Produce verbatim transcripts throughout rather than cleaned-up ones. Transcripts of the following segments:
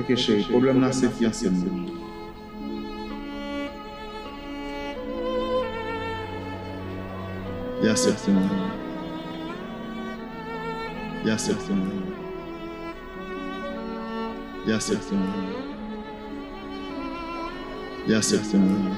Ok, cheri, pwoblèm nan se fiyanse m. Li aksepte mwen. Li aksepte mwen. Li aksepte mwen. Li aksepte mwen.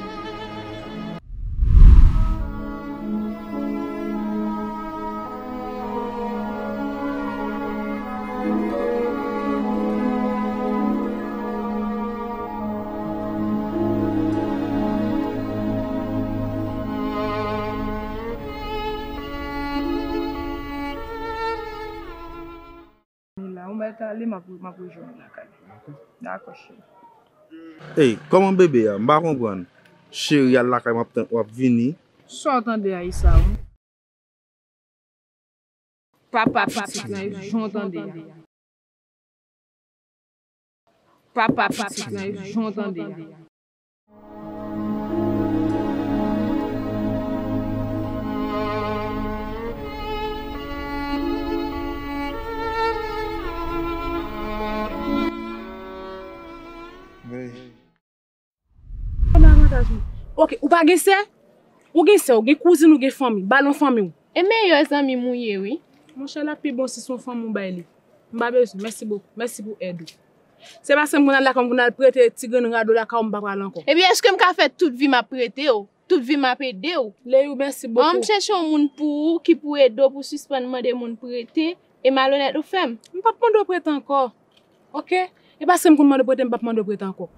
Ou mèt ale, m ap, m ap rejwenn ou lakay. Dakò, cheri. Ey, kòman bebe a? M pa konprann. Cheri, al lakay, m ap tann, w ap vini. Sa w tande a, Issa, wi? Papa pitit lan, e jan w tande a. Papa pitit lan, e jan w tande a. Wi. Kòman avantaj mwen? Ok, ou pa gen sè? Ou gen sè, ou gen kouzin, ou gen fanmi. Ba l yon fanmi w. E meyè zanmi m ou ye, wi. Monchè, l ap pi bon si se yon fanmi w bay li. M pa bezwen. Mèsi bokou. Mèsi pou èd ou. Se paske m konn al lakay w, m konn al prete ti grenn rad ou lakay w, m pa pral ankò. Ebyen, èske m ka fè tout vi m ap prete w? Tout vi m ap ede w? Leyou, mèsi bokou. An, m chèche yon moun pou ou ki pou ede w, pou sispann mande moun prete. E malonèt ou fè m. M p ap mande w prete ankò. Ok? E paske m konn mande w prete, m p ap mande w prete ankò.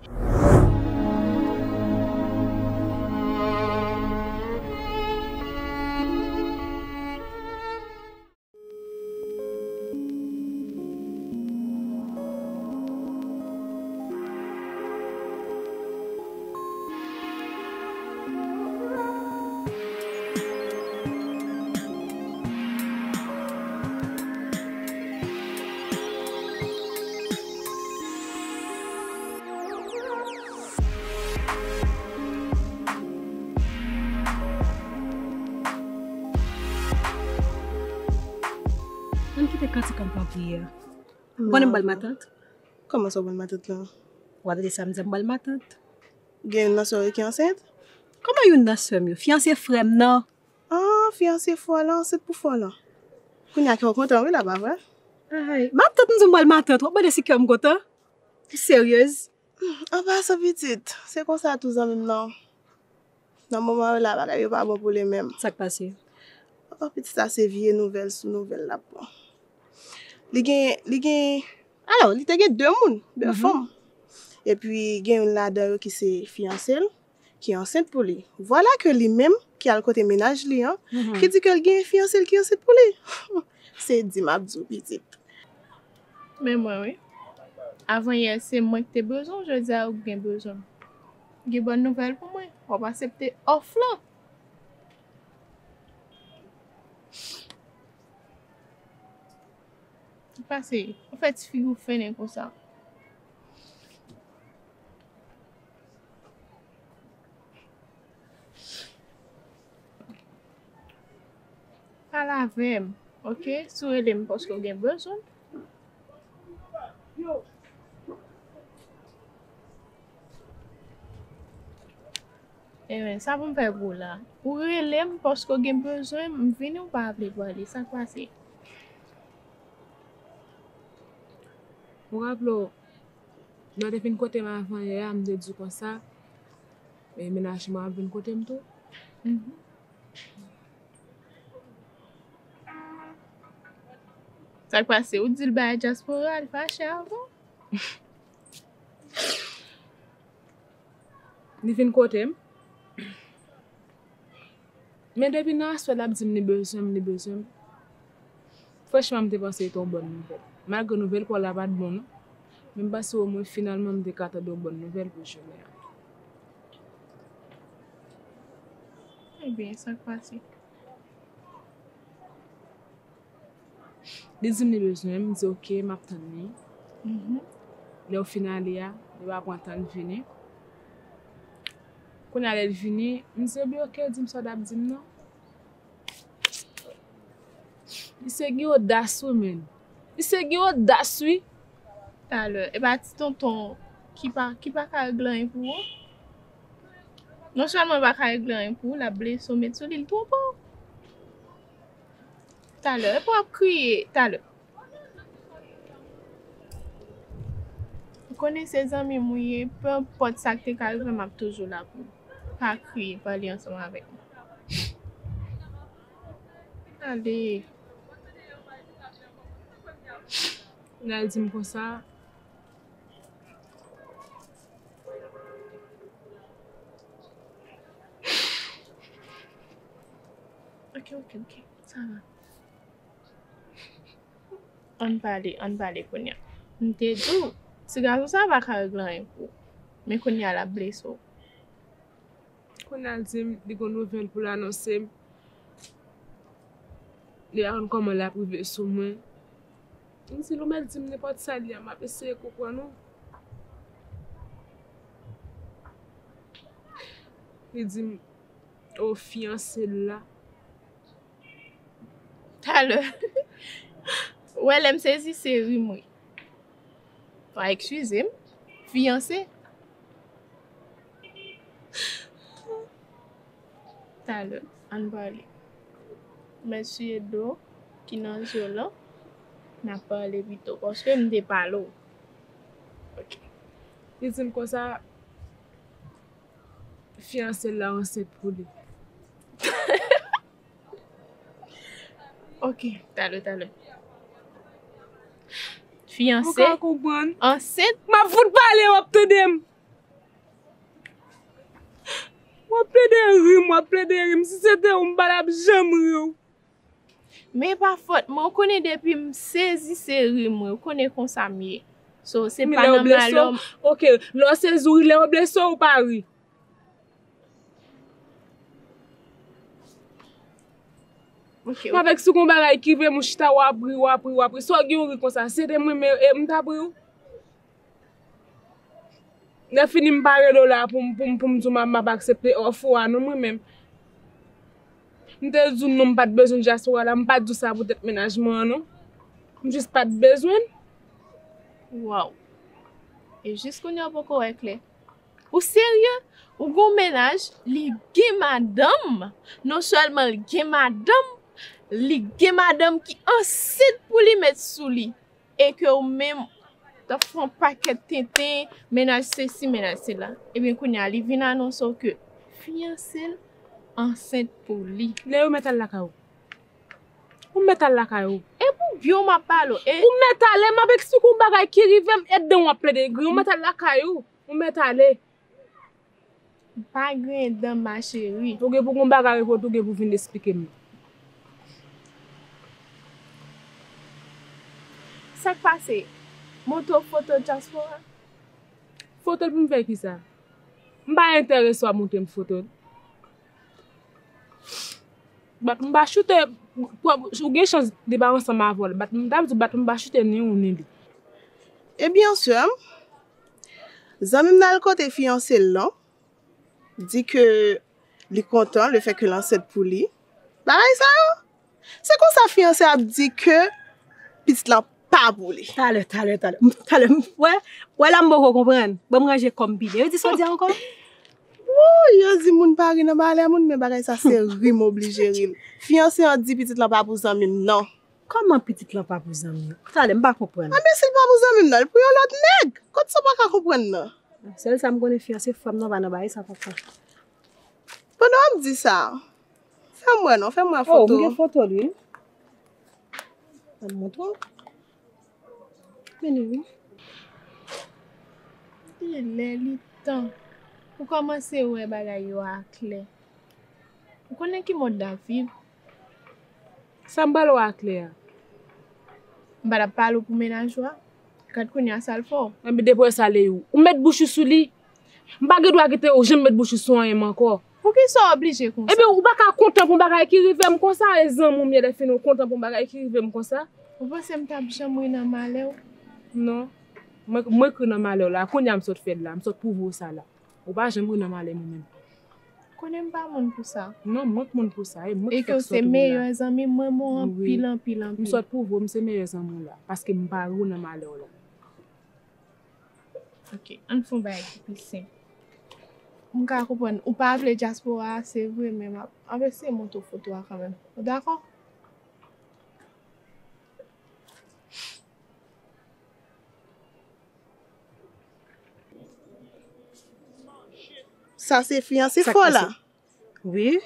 Ann kite kantik an pran priyè. Ou konnen m pral matant? Kòman sa w pral matant lan? Ou pa tande sa m di a, m pral matant. Gen youn nan sè w yo ki ansent? Kòman youn nan sè m yo? Fiyanse frè m nan. Ah, fiyanse fò lan, ansent pou fò lan. Kounye a kè w kontan wi la, pa vre? Ay, matant, m di w m pral matant, w ap mande si kè m kontan? Ou seryez? An pasan pitit, se konsa tou zanmi m nan. Nan moman yo la, bagay yo pa bon pou li menm. Sa k pase? Oh, pitit sa se vye nouvèl sou nouvèl l ap pran. Li gen, li gen, alò, li te gen de moun, de fanm. Epi gen youn ladan yo ki se fiyanse l, ki ansent pou li. Vwala ke li menm, ki al kote mennaj li an, ki di ke l gen fiyanse l ki ansent pou li. Se di m ap di w pitit. Men mwen wi. Avan yè se mwen ki te bezwen w, jodi a ou gen bezwen m. Gen bòn nouvèl pou mwen. W ap aksepte òf lan. Pase, ou fè ti figi w fennen konsa. Pale avè m, ok? Si w rele m paske w gen bezwen m. Ebyen, sa pou m fè pou w la? Ou rele m paske w gen bezwen m, m vini, ou pa vle pale. Sa k pase? Ou raple w, lè w te fin kote m avan yè a, m te di w konsa, e mennaj mwen ap vin kote m tou. Mhm. Sa k pase? Ou di l bay dyaspora, li fache avè w? Li vin kote m. Men depi nan aswè l ap di m li bezwen m, li bezwen m. Franchman, m te panse li te yon bòn nouvèl. Malgre nouvèl pa w la pa t bon non. Men m panse omwen finalman m te ka tande yon bòn nouvèl pou jounen an. Ebyen, sa k pase? Li di m li bezwen m, m di oke, m ap tann li. Mhm. Lè w fin ale a, li pa pran tan l vini. Kounye a lè l vini, m di ebyen oke, di m sa w t ap di m nan. Misye gen odas wi menn. Misye gen odas wi. Talè, e pa ti tonton ki pa, ki pa ka regle anyen pou ou? Non sèlman l pa ka regle anyen pou ou, l ap blese w, met sou li, l twonpe w. Talè, epi w ap kriye, talè. Ou konnen se zanmi m ou ye, pe enpòt sa k te ka rive, m ap toujou la pou ou. Pa kriye, pale ansanm avèk mwen. Ale. Kounye a l di m konsa. Ok, ok, ok. Sa va. Ann pale, ann pale kounye a. M te di w, ti gason sa pa ka regle anyen pou ou. Men kounye a l ap blese w. Kounye a l di m li gon nouvèl pou l anonse m. Li pa konn kòman l ap rive sou mwen. M di l ou mèt di m nenpòt sa l ye a, m ap eseye konprann ou. Li di m, o, fiyanse l la. Talè. Ou wè lè m sezi se ri m ri. A, eskize m. Fiyanse. Talè, ann pale. Mèt siye dlo ki nan je w lan, n ap pale pito, paske m te pale w. Ok. Li di m konsa, fiyanse l la ansent pou li. Ok, talè, talè. Fiyanse, ansent. M ap fout pale, w ap tande m. W ap plede ri m, w ap plede ri m. Si se te ou, m pa t ap janm ri w. Men e pa fòt mwen, ou konnen depi m sezi se ri m ri, ou konnen konsa m ye. So, se pa nan malè w. Ok, lè w sezi w ri, lè yo blese w, ou pa ri. Ok, m avèk si gon bagay ki rive m, ou chita, w ap ri, w ap ri, w ap ri. Sa w gen w ri konsa, si se te mwen menm, e, m t ap ri w. Lè fini, m pa rele w la pou m, pou m, pou m di w m ap, m ap aksepte òf ou a, non, mwen menm. M te di w non, m pa t bezwen dyaspora la, m pa t di w sa poutèt mennaj mwen an, non. M jis pa t bezwen l. Waw. E jis kounye a w poko wè klè. Ou serye? Ou gon mennaj, li gen madanm. Non sèlman li gen madanm, li gen madanm ki ansent pou li met sou li. E ke ou menm, t ap fè yon pakèt tenten, mennaj sesi, mennaj sela. Ebyen, kounye a, li vin anonse w ke fiyanse l ansent pou li. Lè yo mèt al lakay ou. Ou mèt al lakay ou. E pou byen w m ap pale w. E ou mèt ale, m ap eksplike w yon bagay ki rive m, e dan w ap plede gri. Ou mèt al lakay ou. Ou mèt ale. Pa griyen dan, ma chérie. Ou gen pou gon bagay pou, ou gen pou vin esplike m. Sa k pase? Montre w foto dyaspora? Foto l pou m fè kisa? M pa enterese w ap montre m foto l. Bat m pa choute, ou gen chans li pa ansanm avè w. Bat m, m ta di w, bat m pa choute ni ou ni li. Ebyen, sè m, zanmi m nan al kote fiyanse l lan, di ke li kontan lefètke l ansent pou li. Bagay sa yo, se konsa fiyanse ap di ke pitit lan pa pou li. Talè, talè, talè. M, talè, m, wè, wè la m poko konprann. Ban m ranje kò m pi byen. Yo di sa w di ankò? Wouy, yo di moun pa ri nan malè moun, men bagay sa se ri m oblije ri l. Fiyanse an di pitit lan pa pou zanmi m, non. Kòman pitit lan pa pou zanmi w? Talè, m pa konprann. Anben, si l pa pou zanmi m nan, l pou yon lòt nèg. Kot sa w pa ka konprann nan? Sèl sa m konnen, fiyanse fanm nan pa nan bagay sa, papa. Pandan w ap di sa, fè m wè non, fè m wè foto. Oh, m gen foto l, wi. Ban m montre w. Men li, wi. Li lè, li tan. Ou kòmanse wè bagay yo aklè. Ou konnen ki mond n ap viv? Sa m pral wè aklè a? M pa t ap pale w pou mennaj ou a. Gad kounye a sa l fè w. Enben, depi w wè sa, Leyou, ou met bouch ou sou li. M pa gen dwa kite w janm met bouch ou sou anyen m ankò. Poukisa w oblije konsa? Ebyen, ou pa ka kontan pou yon bagay ki rive m konsa, e zanmi w m ye, lè fini w kontan pou yon bagay ki rive m konsa? Ou panse m t ap janm ri nan malè w? Non. Mwen, mwen k ri nan malè w la, kounye a m sot fè l la, m sot pwouve w sa la. Ou pa janm ri nan malè m ou menm. Konnen m pa moun pou sa. Non, mwen k moun pou sa, e mwen k fèk sot ou la. E ke w se meyè zanmi m, mwen renmen w anpil, anpil, anpil. M sot pwouve w m se meyè zanmi w la, paske m pa ri w nan malè w la. Ok, ann fè yon bagay ki pi senp. M ka konprann, ou pa vle dyaspora a, se vre, men m ap, m ap eseye montre w foto a kanmenm. Ou dakò? Sa se fiyanse fò la? Wi.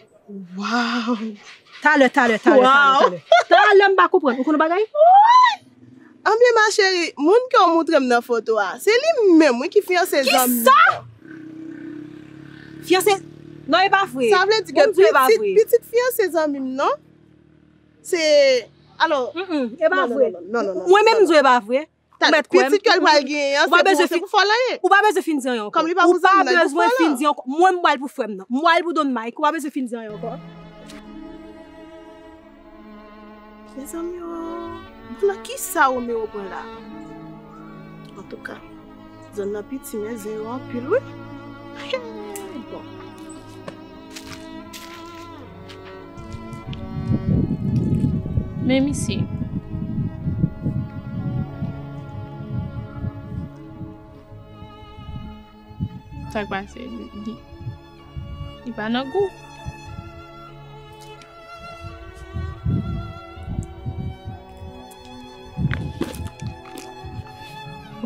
Waw. Talè, talè, talè, talè, talè. Talè, m pa konprann. Ou konn yon bagay? Anbyen, ma chérie, moun ke w montre m nan foto a, se li menm, wi, ki fiyanse zanmi m nan. Kisa? Fiyanse? Non, e pa vre. Sa vle di ke pitit, pitit fiyanse zanmi m nan, se, alò, e pa vre. Non, non, non, non, non. Mwen menm, m di w e pa vre. Ou mèt kwè m. Pitit ke l pral genyen an, se pou, se pou fò l an ye. Ou pa bezwen fin di anyen ankò. Kòm li pa pou zanmi l, pou fò l an. Ou pa bezwen fin di anyen ankò. Mwen, m pral pou frè m nan. M pral pou Don Mike. Ou pa bezwen fin di anyen ankò. Mezanmi o, bon, nan kisa Romeo pran la? Antouka, zòn nan piti, men zen yo anpil, wi. Bon. Men misye, sa k pase? Li, li, li pa nan gou.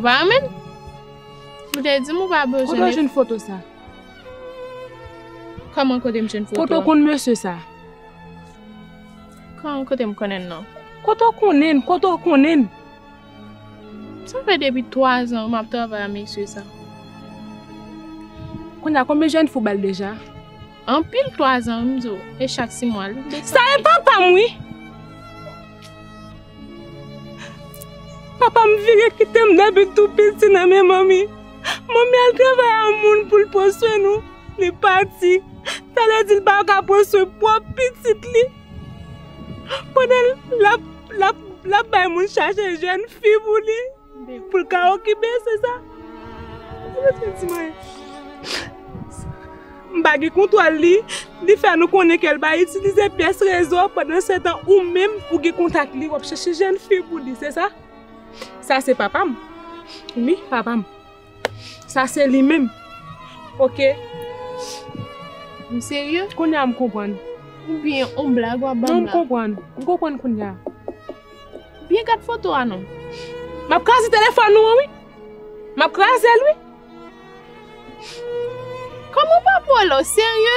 Ou pa renmen l? Ou te di m ou pa bezwen. Kote w jwenn foto sa? Kòman kote m jwenn foto a? Kote w konn mesye sa? Kòman kote m konnen l non? Kote w konnen l? Kote w konnen l? Sa fè depi twa zan m ap travay a mesye sa. Kounye a, konbyen jèn fi w ba l deja? Anpil, twa zan, m di w, e chak sis mwa, li desann. Sa e papa m, wi! Papa m vire kite m depi tou piti nan men manmi. Manmi al travay a moun pou l pran swen nou. Li pati. Talè di l pa ka pran swen pwòp pitit li. Pandan l ap, l ap, l ap bay moun chache jèn fi pou li. Pou l ka okipe, se sa. Ou bezwen di mwen. M pa gen kontwòl li. Li fè nou konnen ke l pa itilize pyès rezo, pandan se tan ou menm ou gen kontak li, w ap chache jèn fi pou li, se sa? Sa se papa m. Wi, papa m. Sa se li menm. Oke. M serye? Kounye a m konprann. Oubyen yon blag w ap ban m la? Non, m konprann. M konprann kounye a. Byen gad foto a non. M ap kraze telefòn ou an, wi. M ap kraze l, wi. Kòman w pa pran lè w serye?